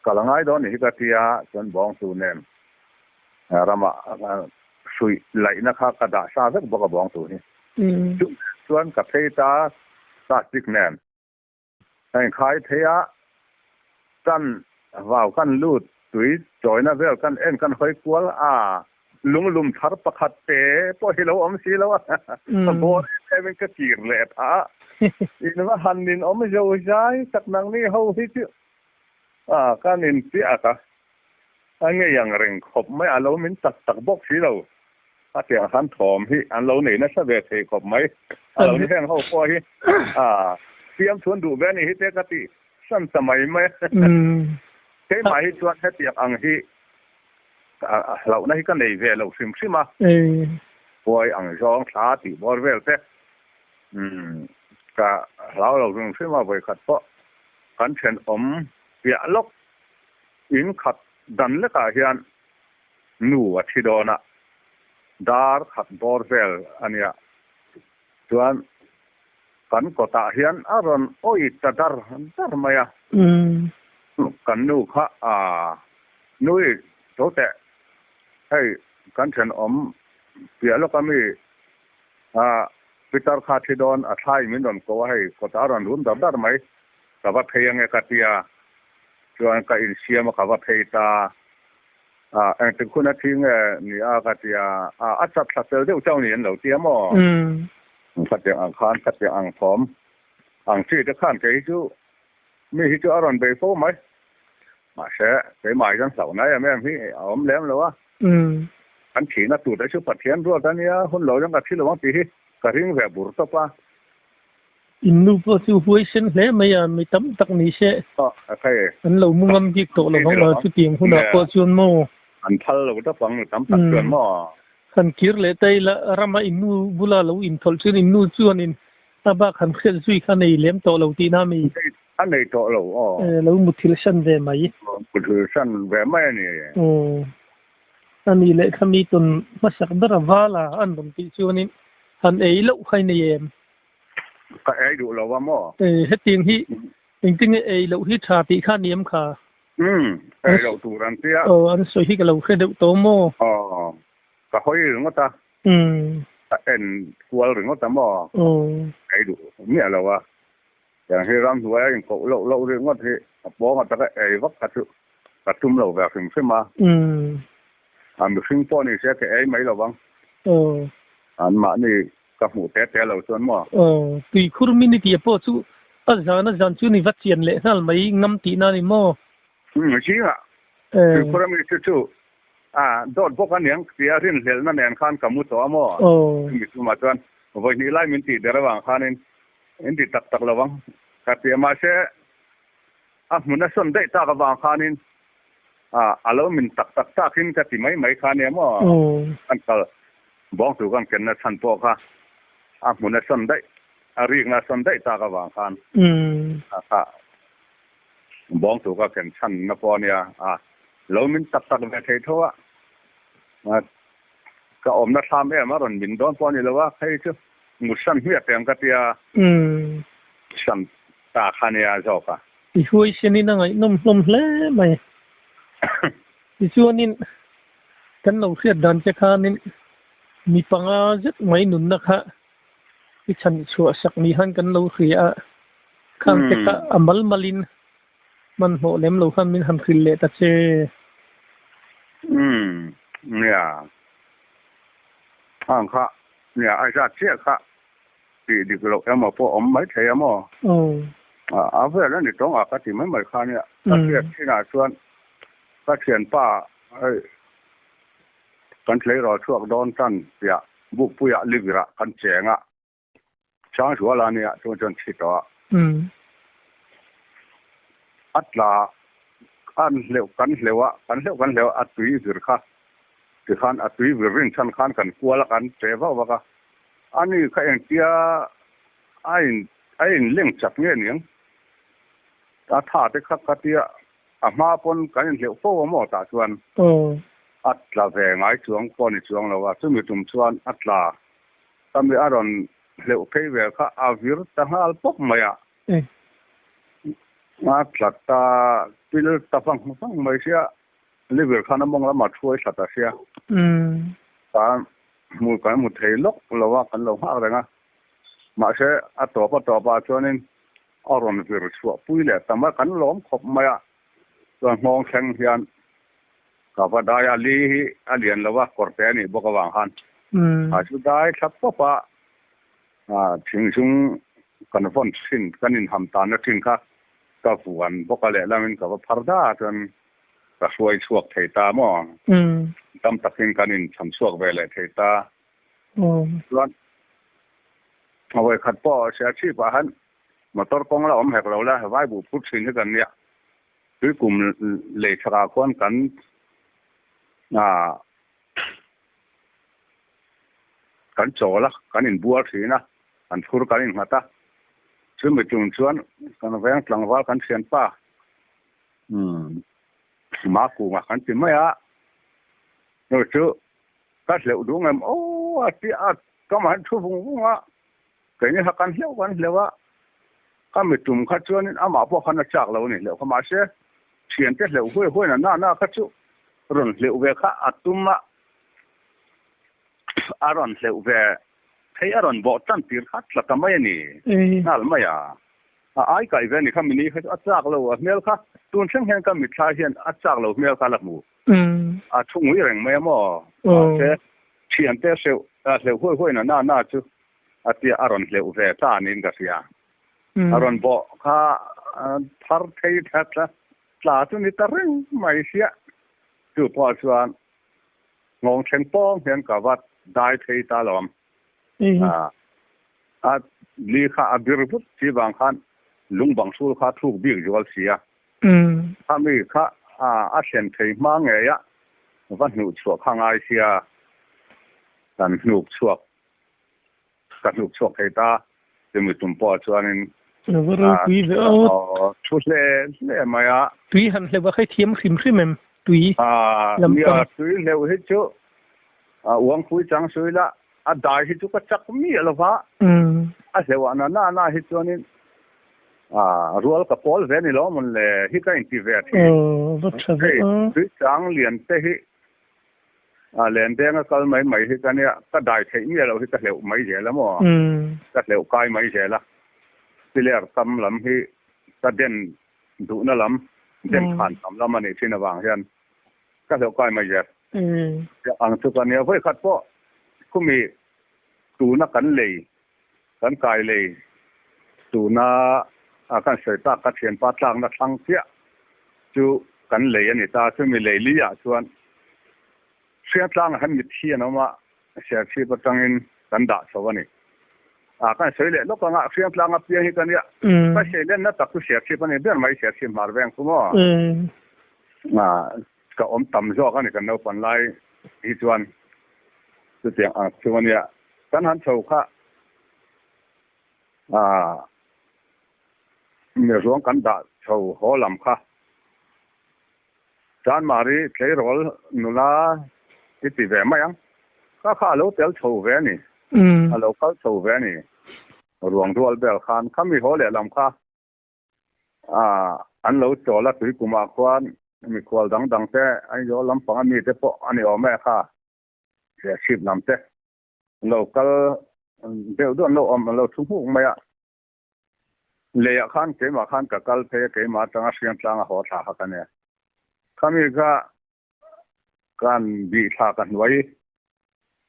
ka la ngai dawn ni hi ka tia, chuan bawngtu nen ramah hruih laihna kha ka dah sa vek bawk a bawngtu hi. Chu chuan ka phei ta plastic nen ka inkhai thei a, kan vau kan lut tui chawina vel kan en kan hawi kual a, Lunglum thar pakhat te pawh hi lo awm si lo a, ka bawr em em in ka kir leh phah a, in va han in awm zo zai tak nangni ho hi chu a kan in chiah a, a ngei ang reng khawp mai a lo min tak tak bawk si lo. A tiang khan thawm hi an lo nei nasa ve thei khawp mai. A lo ni heng ho pawh hi a siam chhuan duh ve a nih hi te ka ti san ta mai mai a. Keimah hi chuan hetiang ang hi hlauhna hi ka nei ve lo hrim hrim a. Huai ang zawng thla tih bawr vel te ka hlau lo hrim hrim a, vawikhat pawh kan thenawm piah lawk in khat dan lekah hian nu a thi dawn a, dar khat bawr vel a nia. Chuan kan kawtah hian a rawn awi ta dar dar mai a. Kan nu kha a nui tho teh, hei kan thenawm piah lawk a mi a Peter kha thi dawn a thlai min rawn ko a, hei kawtah a rawn rum dar dar mai, ka va phei ange ka tia. Chuan ka insiam a ka va phei ta. A, engtik hun a thi nge ni a ka ti a, a, a chat thla fel deuh chauh ni an lo ti a maw? Khatiang ang khan, khatiang ang thawm ang chi te khan kei hi chu mi hi chu a rawn bei fo mai. Mahse, keimah hi chuan hlauhna em em hi a awm lem lo a. Kan thihna tur te chu Pathian ruat a nia, hun lo chuan ka thi lo ang tih hi ka ring ve bur tawp a. In nu pawh chu huaisen hle mai a, mi tam tak ni se an lo mu ngam bik tawh lo vang a, chutiang hunah pawh chuan maw. An phal lo tawp ang mi tam tak chuan maw. Han kir leh ta ila, rama in nu bula lo inthawlh chuan in nu chuanin a bak han hriat zui kha nei lem tawh lo tihna mi. A nei tawh lo aw. Lo muthilh san ve mai. Muthilh san ve mai a ni. Ani leh kha mi tawn hmasak ber a val a, an rawn tih chuanin han ei loh kha i nei em? Ka ei duh lo a maw? E, hetiang hi engtinge ei loh hi tha tih kha ni em kha? Umm, ei loh tur an tia. Aw, an sawi hi ka lo hre deuh tawh maw? Aw, ka hawi ringawt a. Umm. Ka en kual ringawt a maw? Aw. Ei duh miah lo a. Tiang hi ramhnuai a inkoh loh loh ringawt hi a pawng ataka ei vak kha chu ka tum lo ve hrim hrim a. Umm. A mihring pawh ni se ka ei mai lo vang. Aw. Anmahni Ka hmuh te te lo chuan maw? Aw, tuikhur minute a pawh chu a zan a zan chu ni va chian leh nghal mai ngam tihna a ni maw? Umm, zingah tuikhur ami chu chu a dawt bawk a niang tia rinhlelhna nen khan ka mu tawh a maw? Aw. Chumi chumah chuan vawi hnih lai min tih der avang khanin in ti tak tak lo ang ka ti a, mahse a hmun a sawn daih tak avang khanin a lo min tak tak takin ka ti mai mai kha nia maw? Kan kal Bawngtu kan kenna chhan pawh kha a hmun a sawn daih, a rikna a sawn daih tak avang khan a kha bawngtu ka ken chhanna pawh a nia, a lo min tak tak ve thei tho a, ka awmna thlam em a rawn min dawn pawh a ni lo a, hei chu mutsan hmiah teh ang ka tia san ta kha nia zawk a. I huaisenin a ngaihnawm hlawm hle mai. Tichuanin Kan lo hriat dan che khanin mi panga zet mai nunna kha i chhan chhuah sak ni khan kan lo hria a, khang te kha a mal malin hmanhmawh lem lo khan min han hrilh leh ta che. Umm, nia. Khang kha, nia, a zat chiah kha tih dik loh emaw pawh awm mai thei a maw? A vel a ni tawng a ka ti mai mai kha nia. Ka hriat chinah chuan ka thianpa Hei, kan tleirawl chhuak dawn tan piah Bukpuiah Livirah kan cheng a, Sangzuala nia chuan chuan thi tawh a. A tla an hleuh kan hleuh a, kan hleuh kan hleuh a, a tui vir kha tikhan a tui vir rin chhan khan kan kual a, kan che vak vak a. Ani kha engtia a in a inleng chak nge niang? A tha te kha ka tia A hma pawn kan inhleuh fo a maw tah chuan a tla ve ngai chuang pawh ni chuang lo a, chumi tum chuan a tla ka mi a rawn hleuh phei ve kha a vir ta nghal pawp mai a, a tla ta pil ta vang vang mai sia, livir khan a mawng lamah thuai thla ta sia, kan hmu kan hmu thei lawk lo a, kan lo nghak reng a, mahse a tawp a tawpah chuanin A rawn vir chhuah pui leh tam a, kan lawm khawp mai a, chuan nghawng thleng hian ka va dai a, li hi a lian lo a, kawrte a nih bawk avang khan a chu dai thla pawp a, thingzung kan vawn thin, kan inham tanna thin kha ka vuan bawk a, lehlam in ka va phar da chuan ka hruai chhuak thei ta maw? Tam takin kan in cham chhuak ve leh thei ta. Chuan a vawi khat pawh Serchhip ah han motor kawng la awm hek lo la, vai buh phur thin hi kan nia. Tuikum lei chhak ah khuan kan kan chawl a, kan inbual thin a, kan phur kan innghat a. Chumi tum chuan kan veng tlangval kan thianpa Makunga kan ti mai a, chu chu ka hleuh duh ngem aw a ti a, ka mah hian thu vung vung a, keini kha kan hleuh kan hleuh a, ka mi tum kha chuanin amah pawh khan a chak lo a ni hleuh kha, mahse thiante hleuh huai huai na na na kha chu rawn hleuh ve kha a tum a, a rawn hleuh ve thei a rawn bawh tan tir kha tla ta mai a ni nghal mai a. A ai kai ve a ni kha mini kha chu a chak lo a hmel kha tun thleng hian ka mitthla hian a chak lo hmel kha la hmu. A thu ngui reng mai a maw? Mahse thiante hreuh hleuh huai huai na na na chu a tia a rawn hleuh ve ta niin ka hria. A rawn bawh kha thar thei tha tla tla chu ni ta reng mai sia. Chu pawh chuan nghawng thleng pawng hian ka va dai thei ta lo ang. A li kha a bir vut si vang khan lung bang hrul kha thluk bik zual si a. Khami kha a thlen thei hma ngei a, va hnuh chhuah kha ngai sia kan hnuk chhuak ka hnuk chhuak thei ta chumi tum pawh chuanin Va ropui ve aw. Thu hle hle mai a. Tui han hleuh a khai thiam hrim hrim em tui lam pang. Nia tui hleuh hi chu uangpui chang sui la a dai hi chu ka chak miah lo va, a hleuh ah na na na hi chuanin rual ka pawl ve ni lo mawn le hi ka inti ve thin. Hei Tuichang lian te hi len denga kal mai mai hi ka nia, ka dai theih miah lo hi ka hleuh mai zel a maw, ka hleuh kai mai zel a, piler kam lam hi ka den duhna lam, den khan tam lam a nih thin avang hian ka hleuh kai mai zel. Ang chu ka nia vawi khat pawh khumi tuna kan lei kan kai lei tuna kan sawi tak ka thianpa tlakna thlang chiah chu kan lei a ni ta chumi lei li ah chuan Hriatlang ah hian mitthi an awm a Serchhip atangin kan dah chho a ni. Kan sawi leh lawk anga Hriatlang a piang hi ka nia ka sawi lenna tak chu Serchhip a ni ber mai Serchhip hmar veng chu maw. Ka awm tam zawk a ni kan naupan lai hi chuan chutiang ang chu a nia. Kan han chho kha aah mi ruang kan dah chho haw lam kha Chanmari tleirawl nula i ti ve mai ang. Kha kha a lo tel chho ve a ni, a lo kal chho ve a ni. Ruang rual vel khan khami haw leh lam kha An lo chawl a, tui kumah khuan mikhual dang dang te, Aizawl lampang a mite pawh a ni awm e kha, Serchhip lam te an lo kal deuh deuh an lo awm, an lo thu hmuk mai a. Leiah khan keimah khan ka kal phei a, keimah atanga Hriangtlang a haw thla kha ka nia. Khami kha kan bih thla ka hnuai,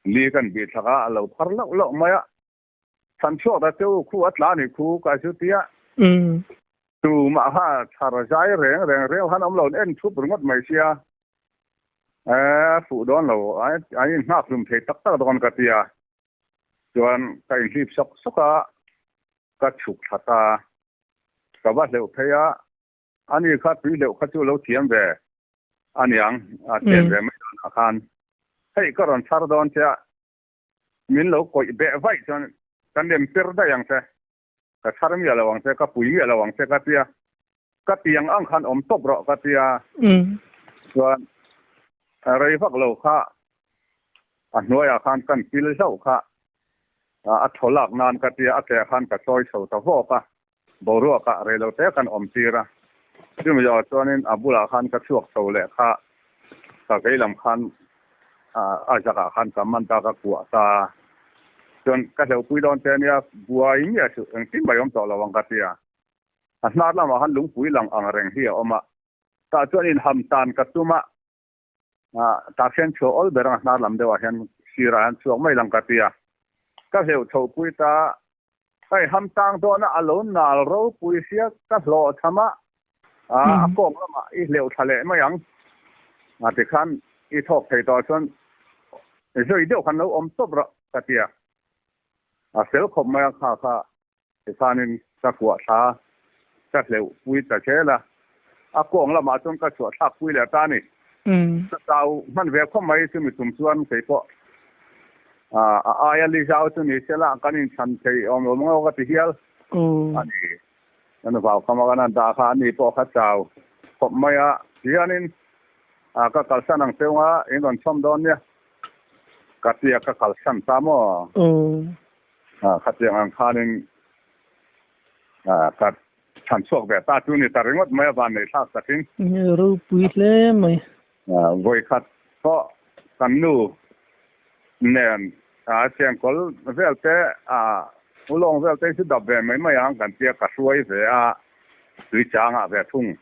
li kan bih thlak a, a lo phar lauh lauh mai a. Thlan chhuak ta che u, khu a tla ni khu ka chu tia. Tumah kha thar zai reng reng reng khan awm lo, an en thup ringawt mai sia. A fuh dawn lo, an inhnak hlum thei tak tak dawn ka tia. Chuan ka inhlip sawk sawk a, ka chhuk thla ta. Ka va hleuh phei a, ani kha tui hleuh kha chu lo thiam ve aniang, a chen ve mai danah khan. Hei ka rawn chhar dawn che a, Min lo kawih beh vaih chuan ka nem per daih ang che, ka chhar miah lo ang che, ka pui miah lo ang che ka tia, ka ti ang ang khan awm tawp rawh ka tia. Chuan rei vak lo kha a hnuaiah khan kan pil hlauh kha a thaw lak nan ka tia, a ke khan ka chawi chho ta vawk a, boruakah rei lo te kan awm tir a, chumi zawhah chuanin a bulah khan ka chhuak chho leh kha ka vei lam khan a zakah khan ka man ta ka kuah ta chuan ka hleuhpui dawn che ania buai miah suh engtin mai awm tawh lo ang ka ti a, a hnar lamah khan lungpui lang ang reng hi a awm a, tah chuan inham tan ka tum a, tah khian chhuah awl ber ang a hnar lam deuhah hian sirah hian chhuak mai lang ka ti a, ka hleuh chhohpui ta. Hei ham tang dawn a a lo nal ropui sia ka hlawh tham a, a kawng lamah i hleuh thla leh mai ang. A tikhan i thawk thei tawh chuan zui deuh khan lo awm tawp rawh ka ti a. A fel khawp mai a kha kha tikhanin ka kuah thla ka hleuh pui ta zel a. A kawng lamah chuan ka chhuah thlak pui leh ta a ni. Ka chau hman ve khawp mai chumi tum chuan kei pawh a aia li zau chu ni se la kan inchhan thei awm lo maw ka ti hial a ni. Kan vau kham a kan han dah kha a ni pawh kha chau khawp mai a. Tihianin ka kalsan ang cheu nga in rawn chhawm dawn nia. Ka tia ka kalsan ta maw? Khatiang ang khanin ka chhan chhuak ve ta chu ni ta ringawt mai a van nei thlak takin. Ropui hle mai. Vawikhat pawh kan nu nen chengkawl vel te ulawng vel te hi chu dap ve mai mai ang kan tia ka hruai ve a, tui changah ve thung.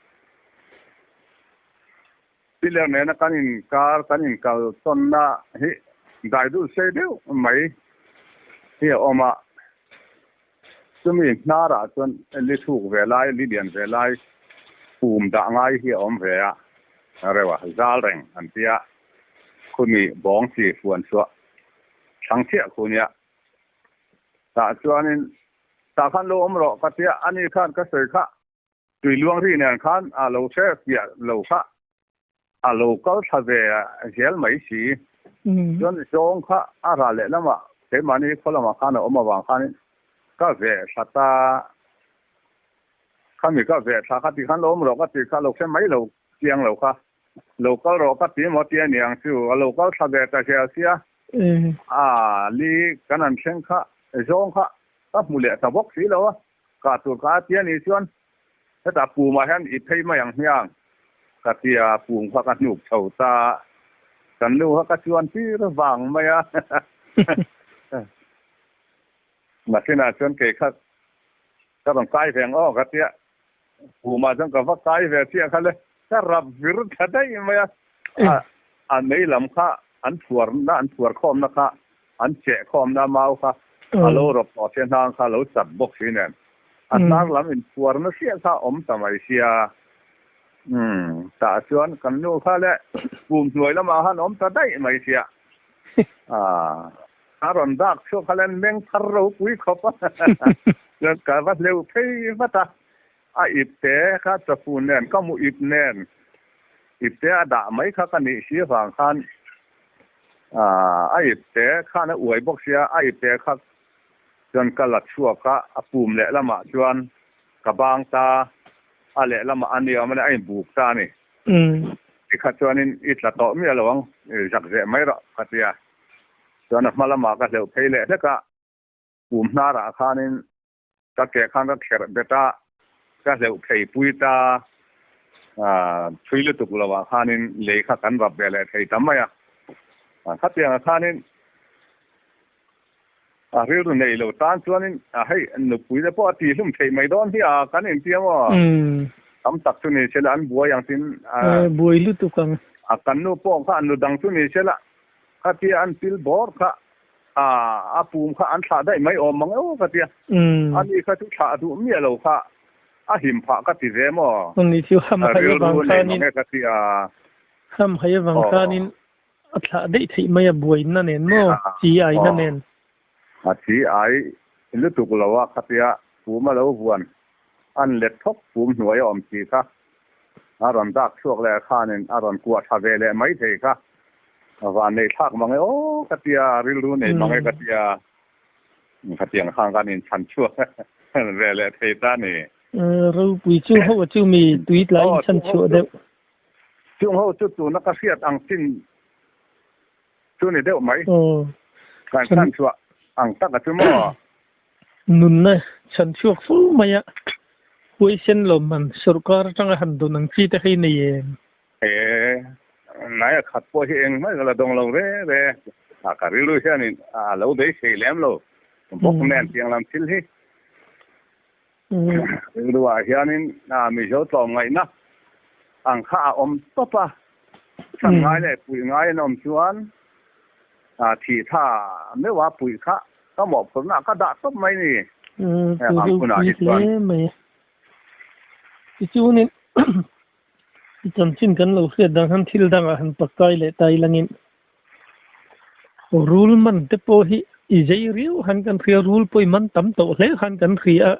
Piler nena kan inkar, kan inkal tawnna hi dai dul sei deuh mai hi a awm a. Chumi hnarah chuan li thuk ve lai, li lian ve lai pum dah ngai hi a awm ve a, reuh a, zal reng an ti a, khumi bawng chi fuan chhuah thlang chiah khu nia. Tah chuanin, Tah khan lo awm rawh ka ti a, ani khan ka sawi kha Tui luang ri nen khan a lo hre fiah lo kha a lo kal thla ve zel mai si. Chuan zawng kha a ral leh lamah keimahni khaw lamah khan a awm avang khanin ka veh thla ta. Khami ka veh thla kha tikhan lo awm rawh ka ti kha lo hre mai lo chiang lo kha. Lo kal rawh ka ti maw ti a ni ang chu a lo kal thla ve ta zel sia. A li kan han thleng kha zawng kha ka hmu leh ta bawk si lo a. Ka tur ka a ti a nih chuan hetah pumah hian i phei mai ang hmiang ka ti a, pum kha ka hnuk chho ta a, kan nu kha ka chuan tir vang mai a, nakinah chuan kei kha ka rawn kai ve ang aw ka ti a, pumah chuan ka va kai ve chiah kha le ka rap vir tha daih mai a, a mei lam kha an phuarna an phuar khawmna kha An cheh khawmna mau kha a lo rawp tawh sia hnang kha a lo chat bawk si nen a hnar lam inphuar na hriat kha a awm ta mai sia. Umm tah chuan kan nu kha le kum hnuai lamah khan awm ta daih mai sia. Aaa a rawn dak chhuak kha le an meng thar ropui khawp a chuan ka va hleuh phei vat a, a ip te kha chafu nen ka mu ip nen ip te a dah mai kha ka nih si avang khan A ip te khan a uai bawk sia, a ip te kha chuan ka la chhuak a, a pum lehlamah chuan ka bang ta, a lehlamah a ni awm a ni, a inbuk ta a ni. Tikha chuanin i tla tawh miah lo ang, i zak zeh mai rawh ka ti a. Chuan a hma lamah ka hleuh phei leh hlek a, pum hnarah khanin Ka ke khan ka kherh bet a, ka hleuh phei pui ta thui lutuk lo ah khanin lei kha kan rap ve leh thei ta mai a. Khatiang ah khanin a rilru nei lo tan chuanin hei nupui te pawh a tih hlum theih mai dawn hi a kan intiam aw. Tam tak chu ni se la an buai ang tin. Buai lutuk ang. A kan nu pawh kha an nu dang chu ni se la khatia an pil bawr kha A pum kha an thlah daih mai awm mang emaw ka tia. Ani kha chu thlah duh miah lo kha a him phah ka ti ve maw? Ani chu ham hai avang Rilru nei khanin mang e ka tia. Ham hai avang khanin a thlah daih theih mai a buaina nen maw? Chi aina nen. A chi ai lutuk lo a khatia pum a lo vuan an let thawk pum hnuai a awm chi kha a rawn dak chhuak leh khanin a rawn kuah tha ve leh mai thei kha. Van nei thlak mang e aw ka tia, rilru nei mang e ka tia, khatiang khang khan in chhan chhuak ve leh thei ta ni. Ropui chung ho chu mi tui tlai in chhan chhuah deuh. Chung ho chu tuna ka hriat ang chin chu ni deuh mai. Kan chhan chhuah ang tak a chu maw. Nunna chhan chhuak fo mai a, huaisen lawmman sorkar atanga han dawn ang chi te hi nei em? E, nai a khat pawh hi engmah ka la dawng lo ve ve. A ka rilru hianin a lo beisei lem lo bawk nen tiang lam thil hi. Rilru ah hianin Mizo tlawmngaihna ang kha a awm tawp a, chhan ngai leh puih ngai an awm chuan thih tha meuh a puih kha ka mawhphurhna ah ka dah tawp mai ni. Heng ang hunah hi chuan. Tichuanin. I chanchin kan lo hriat dan khan thil dangah han pakai leh ta ilangin rul man te pawh hi i zei riau han kan hria, rul pawh i man tam tawh hle khan kan hria a,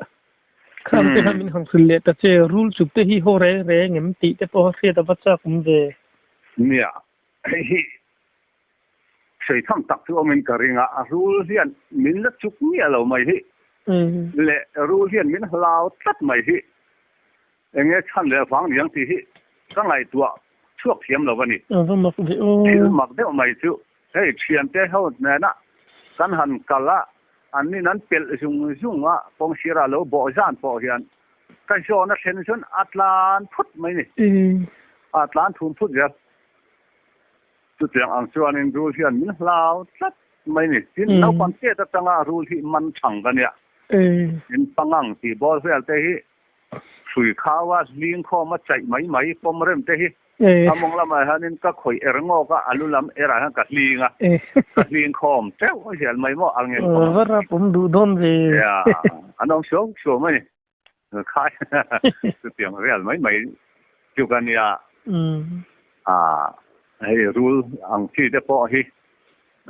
khang te khan min han hrilh leh ta che, rul chuk te hi haw reng reng em tih te pawh a hriat a va chak awm ve. Nia, hei hi sawi tham tak chu awmin ka ring a, a rul hian min la chuk miah lo mai hi leh rul hian min hlau tlat mai hi. Eng nge chhan leh vang niang tih hi ka ngaihtuah chhuak thiam lo a ni. A va mak ve aw. Thil mak deuh mai chu hei thiante ho nena kan han kal a, an nin an pelh zung zung a, kawngsirah lo bawh zan pawh hian ka zawn a thlen chuan a tlan phut mai ni. A tlan thum phut zel. Chutiang ang chuanin rul hian min hlau tlat mai ni. Tin, naupang chet atanga rul hi man thang ka nia. Min pangang tih bawr vel te hi Hrui khau a, hling khawm a chaih mai mai pawm rem te hi a mawng lamah hianin ka khawih er ngawk a, a lu lam erah hian ka hling a, ka hling khawm teuh a hial mai maw ang en pawh. Va rap awm duh dawn ve. Nia, an awm suau suau mai ni. Khai chutiang vel mai mai chu ka nia. Ah, hei rul ang chi te pawh hi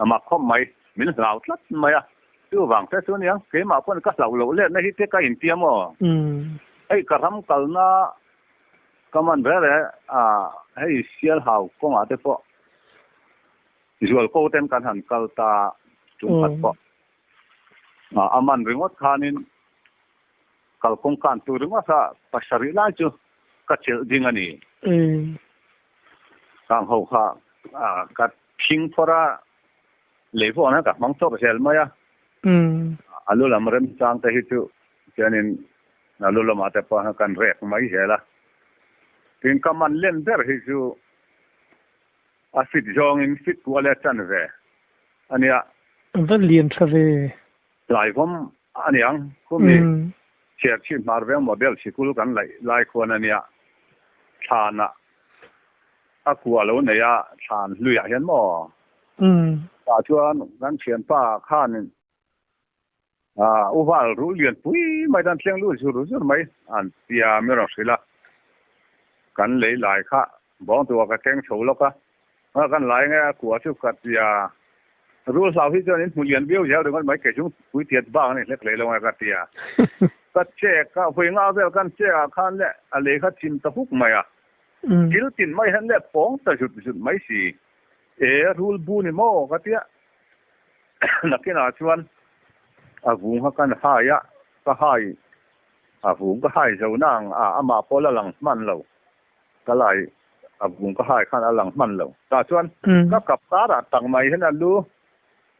a mak khawp mai, min hlau tlat mai a, chuvang te chu ania keimah pawn ka hlauh loh letna hi te ka intiam aw. Hei ka ram kalna ka man reh reh a, hei Sialhau kawngah te pawh Zualko ten kan han kal ta tum khat pawh a man ringawt khanin kalkawng kan tur ringawt a pasarih lai chu ka chelh ding a ni. Kang ho kha ka thing phawrh a, lei pawh an ka hmang chawp zel mai a. A lu lam remchang te hi chu chuanin a lu lamah te pawh kan rek mai zel a. Tin ka man len ber hi chu a fit zawngin fit kual e chan ve a nia. Va lian tha ve. Tlaivawm a niang khumi Chherchhip hmar veng model sikul kan laih lai khuan a nia. Thlanah a kua lo nei a, thlan hluiah hian maw? Tah chuan kan thianpa khanin Uval ruh lian pui mai dan thleng lut zur zur mai an tia mi rawn hrilh a. Kan lei lai kha bawng tua ka keng chho lawk a, kan lai nge a kua chu ka tia rul hlau hi chuan in hmu lian viau zel ringawt mai kei chung pui tiat bak a ni hlek leh lo nge ka tia. Ka check a, vawi nga vel kan check ah khan le a lei kha chim ta huk mai a. Thil tin mai hian le pawng ta zut zut mai si. E rul bu ni maw ka tia. Nakinah chuan a vung kha kan hai a, ka hai a vung ka hai zo na ang a, amah pawh la lang hman lo. Ka lai a vung ka hai khan a lang hman lo. Tah chuan ka kap karah tak mai hian a lu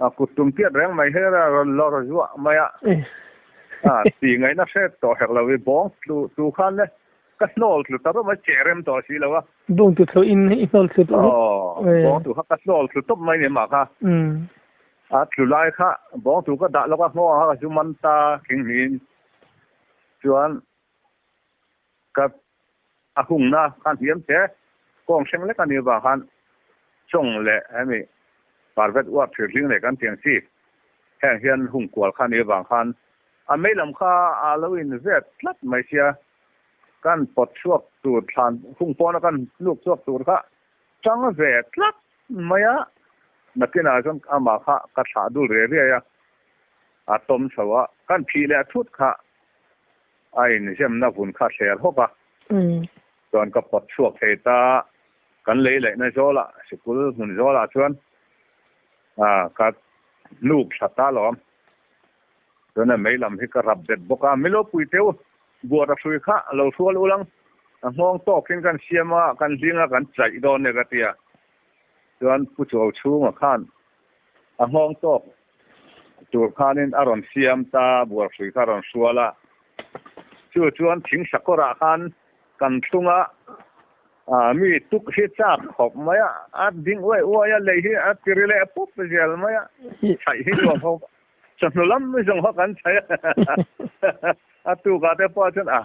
a kut tum piat reng mai hi a rawn lawr zuah mai a. A ti ngaihna hret tawh hek lo i bawng tlu tu khan le ka hnawl tlu ta rawh mai che rem tawh si lo a. Bawng tu thlo in i hnawl tlu tawh. Aw, bawng tu kha ka hnawl tlu tawp mai ni mah kha. A tlu lai kha bawng tu ka dah lawk a hmaw ang kha ka zu man ta thing hnihin chuan ka a hungna khan hliam che kawng thleng lek a nih avang khan chawng leh hemi parvet uap thir hling leh kan tiang chi heng hian hung kual kha nih avang khan a mei lam kha a lo in vet tlat mai sia kan pawt chhuak tur thlan hung pawna kan hnuk chhuak tur kha chang ve tlat mai a, nakinah chuan amah kha ka thlah dul riai riai a, a tawm chho a, kan phih leh thut kha a inzemna vun kha thler hawk a, chuan ka pawt chhuak thei ta, kan lei laihna zawlah sikul hmun zawlah chuan ka hnuk thla ta lawm. Chuan a mei lam hi ka rap bet bawk a, Milo pui teu buat a hrui kha a lo hrual ul ang, a nghawng tawkin kan siam a, kan hling a, kan chaih dawn e ka ti a. Chuan Pu Chuau chhunga khan a nghawng tawk tur khanin a rawn siam ta, buar hrui kha a rawn hrual a. Chu chuan thing sakawrah khan kan thlung a, mi tuk hi chak khawp mai a, a ding uai uai a, lei hi a tiri leh pup zel mai a, chaih hi nuam ho. Chawhnu lam zawng kha kan chhai a, a tukah te pawh chuan a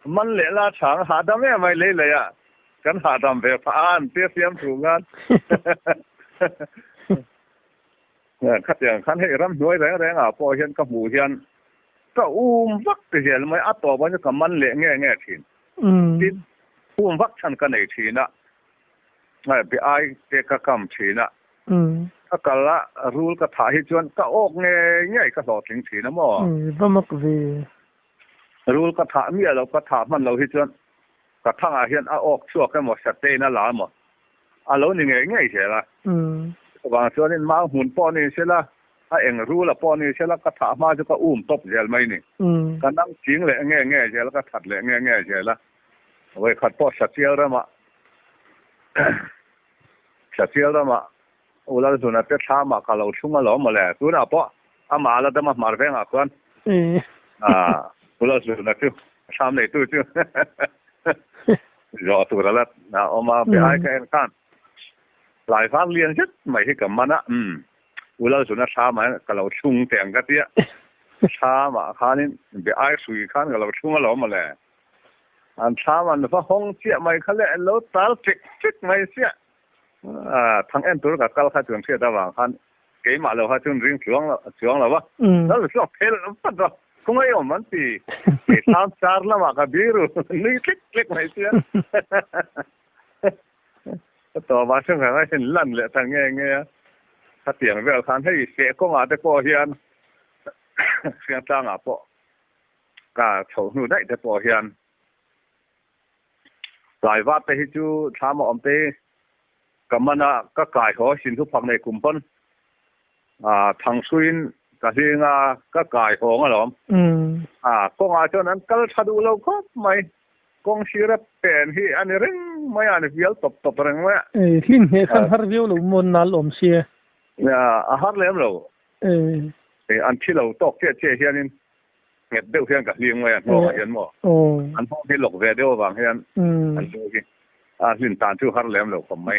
man leh la chhang hahdam em mai lei lei a, kan hahdam ve phah a an tia siam thu khan khatiang khan hei ramhnuai reng reng ah pawh hian ka hmuh hian ka um vak ti zel mai a tawp ah hian ka man leh nge nge thin. Tin. Um vak chhan ka nei thin a, be ai te ka kam thin a, ka kal a rul ka thah hi chuan ka awk ngei ngei ka hlawhtling thin a maw? Va mak ve. Rul ka thah miah lo, ka thah hman lo hi chuan ka thangah hian a awk chhuak emaw satein a la emaw a lo ni ngei ngei zel a. Chuvang chuanin mau hmun pawh ni sela, a eng rula pawh ni sela ka thah hma chu ka um tawp zel mai ni. Ka nang ching leh nge nge zel a, ka that leh nge nge zel a. Vawikhat pawh Sachial ramah Sachial ramah U Lalhluna te thlamah ka lo thlung alawm mawle. Tunah pawh amah la dam a hmar vengah khuan U Lalhluna chu thlam neitu chu zawh tur a la awm a, be ai ka en khan tlai vang lian zet mai hi ka man a, U Lalhluna thlamah hian ka lo thlung teh ang ka tia, thlamah khanin be ai hrui khan ka lo thlung alawm mawle. An thlam an va hawng chiah mai kha le an lo tal chek chek mai chiah. Thang en tur ka kal kha chuan hriat avang khan keimah lo kha chuan ring chuang chuang lo va. Lal chuak phel vat va khawngei awm an ti. Kei thlam char lamah ka biru nui tlek tlek mai chiah. Ka tawpah chuan ka ngaih in lan leh ta nge nge a. Khatiang vel khan hei feh kawngah te pawh hian Hriangtlangah pawh Ka chho hnu daih te pawh hian tlaivar te hi chu thlam a awm te hi ka man a, ka kai haw sin thu phak nei kum pawn thangsuiin ka hling a, ka kai hawng alawm. Kawngah chuan an kal tha duh lo khawp mai, kawng sira pen hi a ni reng mai a, a ni vial tawp tawp reng mai a. Hlim hneh khan har viau lo maw nal awm sia? A har lem lo. An thi lo tawk chiah chiah hianin nghet deuh hian ka hlim mai a hnawngah hian maw an hnawng hi lawk ve deuh avang hian an lu hi a hlim tan chu har lem lo khawp mai.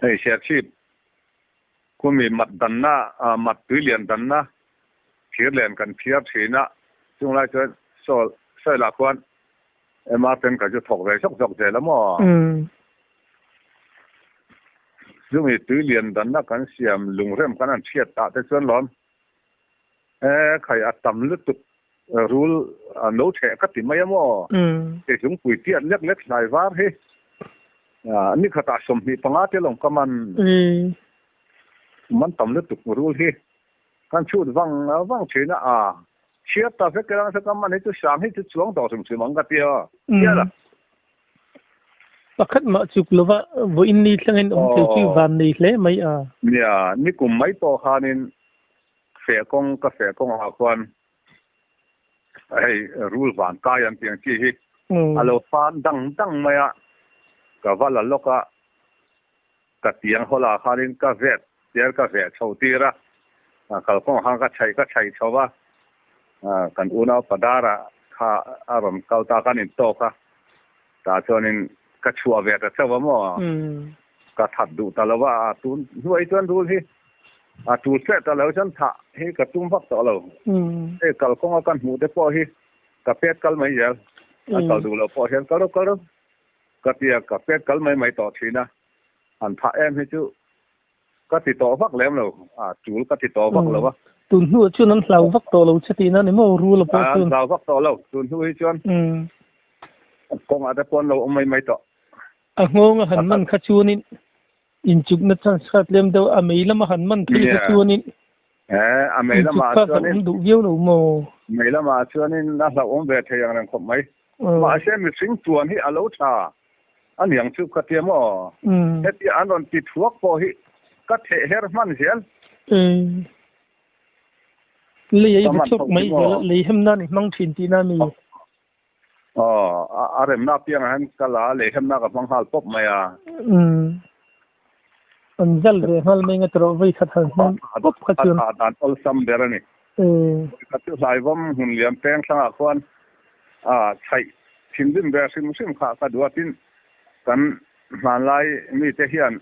Hei Serchhip khumi mat danna mat tui lian danna thir len kan phiar thin a, chung lai chuan saw sawilah khuan MR ten ka chu thawk ve zawk zawk zel a maw. Chumi tui lian danna kan siam lungrem kan han chhiat tah te chuan lawm E khai a tam lutuk rul a no theh ka ti mai a maw? Kei zungpui tiat lek lek hlai var hi ni khatah 25 te lawng ka man man tam lutuk rul hi kan chhut vang vang thin a a chhiar ta vek erang chu ka man hi chu sang hi chu chuang tawh hrim hrim ang ka ti a hial a. Pakhat mah chuk lova vawiin ni thlengin awm thei chu van nei hle mai a. Nia, nikum mai pawh khanin Feh kawng ka feh kawngah khuan hei rul van kai an tih ang chi hi a lo fan dang dang mai a, ka va la lawk a, ka tiang haw lah khanin ka vet tir ka veh chho tir a, kalkawngah khan ka chhaih ka chhaih chho va, kan unau Padara kha a rawn kal ta kan intawk a, tah chuanin ka chhuah ve ta chauh a maw, ka that duh ta lo va, tun hnuai chuan rul hi A tul tleh ta lo chuan thah hi ka tum vak tawh lo. Hei kalkawnga kan hmuh te pawh hi ka pet kal mai zel. A kal duh loh pawh hian kal rawh kal rawh ka ti a, ka pet kal mai mai tawh thin a. Han thah em hi chu ka ti tawh vak lem lo, a tul ka ti tawh vak lo a. Tun hnuah chuan an hlau vak tawh lo che tihna ni maw rul a pawh chuan? An hlau vak tawh lo, tun hnu hi chuan kawngah te pawh an lo awm mai mai tawh. A nghawng a han man kha chuanin Inchukna chance kha tlem deuh a mei lama han man phei kha chuanin inchuk kha hlauhawm duh viau lo maw? Mei lamah chuanin a hlauhawm ve thei ang reng khawp mai. Mahse mihring tuan hi a lo tha a niang chu ka tia maw? Hetia an rawn ti thuak pawh hi ka theh her hman zel. Lei a i va chhuak mai zel a, lei hem nan i hmang thin tihna a mi? Aw, a remna apiangah hian ka la a, lehhemna ka hmang nghal pawp mai a. Umm, an zal ve nghal mai nga tawrh vei khat han hmang pawp kha chuan. A dan awlsam ber a ni. Vawikhat chu Hlaivawm hmun lian peng thlangah khuan a chhaih thinrim ve hrim hrim kha ka duh a, tin kan hmanlai mite hian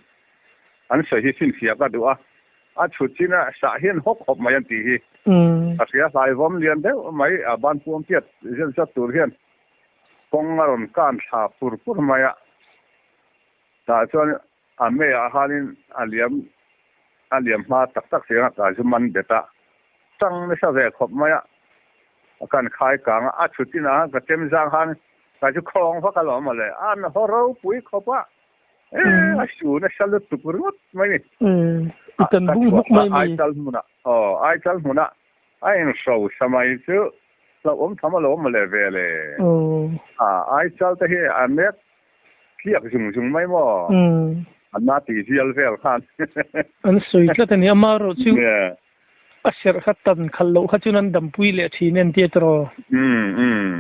an sawi hi finfiah ka duh a, A chhut chin a sah hian hawk hawp mai an tih hi. Ka hria hlaivawm lian deuh mai a ban puam piat zel zat tur hian kawng a rawn kan thla pur pur mai a. Tah chuan a meiah khanin a liam a liam hma tak tak si anga ka zu man bet a. Chang nasa ve khawp mai a. Kan khai kang a, a chhut chinah khan ka chem zang khan. Ka chu khawng vak alawm mawle, an haw ropui khawp a, e a su nasa lutuk ringawt mai ni. I kan bung hlawk mai mai. Aichal hmunah, aw Aichal hmunah a inhrosa mai chu hlauhawm tham alawm mawle ve le. A Aichal te hi a nek tliak zung zung mai maw? An na tih zial vel khan. An sawi tlat a ni, amaherawh chu A serh kha tan khalh loh kha chuan an dampui leh thin en tia tiraw?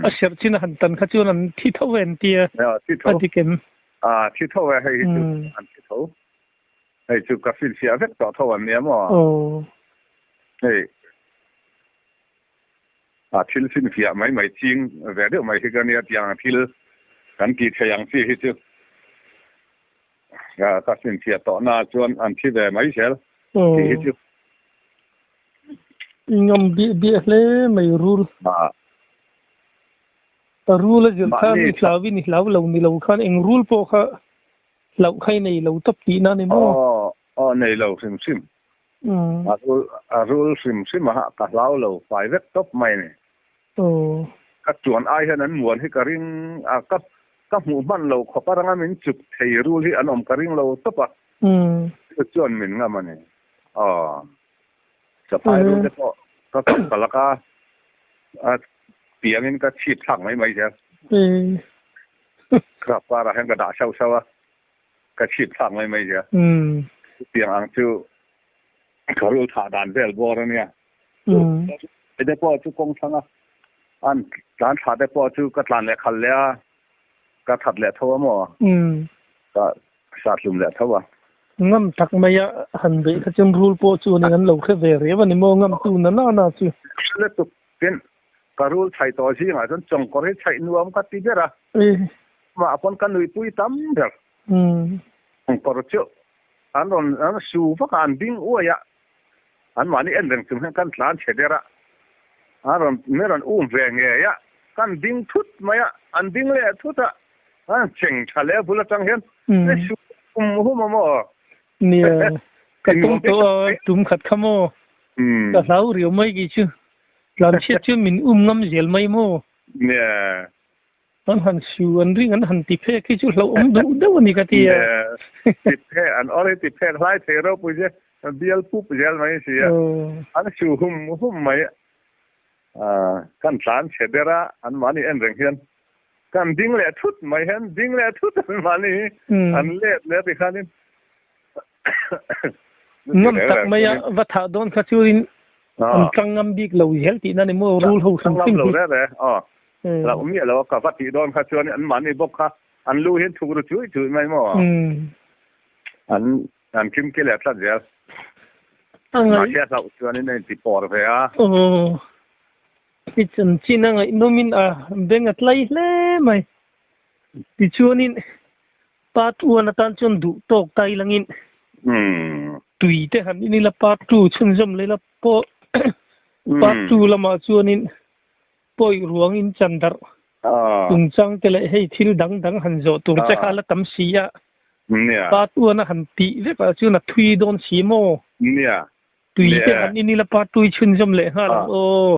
A serh chin a han tan kha chuan an thi tho en tia a dik em? A thi tho e, hei hi chu an thi tho. Hei chu ka finfiah vek tawh tho an nia maw? Hei a thil finfiah mai mai ching ve deuh mai hi ka nia tiang thil kan tih theih ang chi hi chu. Ka finfiah tawh na chuan an thi ve mai zel tih hi chu. I ngam biah biah hle mai rul. A rul a zir khan i hlau in i hlau lo ni lo khan eng rul pawh kha hlauh kha i nei lo tawp tihna ni maw? Aw aw nei lo hrim hrim. A rul a rul hrim hrim a ka hlau lo fai vek tawp mai ni. Ka chuan ai hian an muan hi ka ring a, ka ka hmuh hman lo khawp a ranga min chuk thei rul hi an awm ka ring lo tawp a, chu chuan min ngam a ni. Aw, saphai rul te pawh ka kap ka lak a, a piangin ka chhip thlak mai mai zel. Ka parah hian ka dah sauh sauh a, ka chhip thlak mai mai zel. Chutiang ang chu ka rul thah dan vel bawr a nia. Te pawh chu kawng thlang a, an tlan thla te pawh chu ka tlan leh khalh leh a, ka that leh tho a maw? Ka sat hlum leh tho a. Ngam tak mai a han beih kha chuan rul pawh chu an lo hre ve riau a ni maw? Ngam tu na na na chu. Hre lutuk tin ka rul chhaih tawh zingah chuan chawngkawr hi chhaih nuam ka ti ber a, amah pawn ka nuihpui tam ber. Chawngkawr chu an rawn an su vak a, an ding uai a, An mahni en reng chung hian kan tlan chhe der a, an rawn min rawn um ve ngei a, kan ding thut mai a, an ding leh thut a, an cheng tha leh a bul atang hian ne su hum hum a maw? Nia, ka tawng tawh a, tum khat kha maw? Ka hlau riau mai ki chu, tlan chhiat chuan min um ngam zel mai maw? Nia. An han su an ring an han ti phek hi chu hlauhawm duh deuh a ni ka ti a. Ti phek an awr hi ti phek hlai thei ropui che bial pup zel mai si a. An su hum hum mai a kan tlan chhe ber a an mahni en reng hian kan ding leh thut mai hian ding leh thut an mahni hi an let leh ti khanin Ngam tak mai a va thah dawn kha chuanin an tlang ngam bik lo zel tihna ni maw rul ho hrim hrim hi. Hlauh miah lo a ka va tih dawn kha chuan an mahni bawk kha an lu hian thuk ru chuih chuih mai maw? An an kim ki leh tlat zel. Mahse a hlauh chuanin a inti pawr ve a. Aw i chanchin a ngaihnawmin a beng a tlai hle mai. Tichuanin Part one atan chuan duh tawk ta ilangin tui te han in ila part two chhunzawm leh ila pawh part two lamah chuanin pawi ruang in chan darh chungchang te leh hei thil dang dang han zawh tur che kha a la tam si a part one a han tih vek ah chuan a thui dawn si maw tui te han in ila part two i chhunzawm leh nghal ang aw.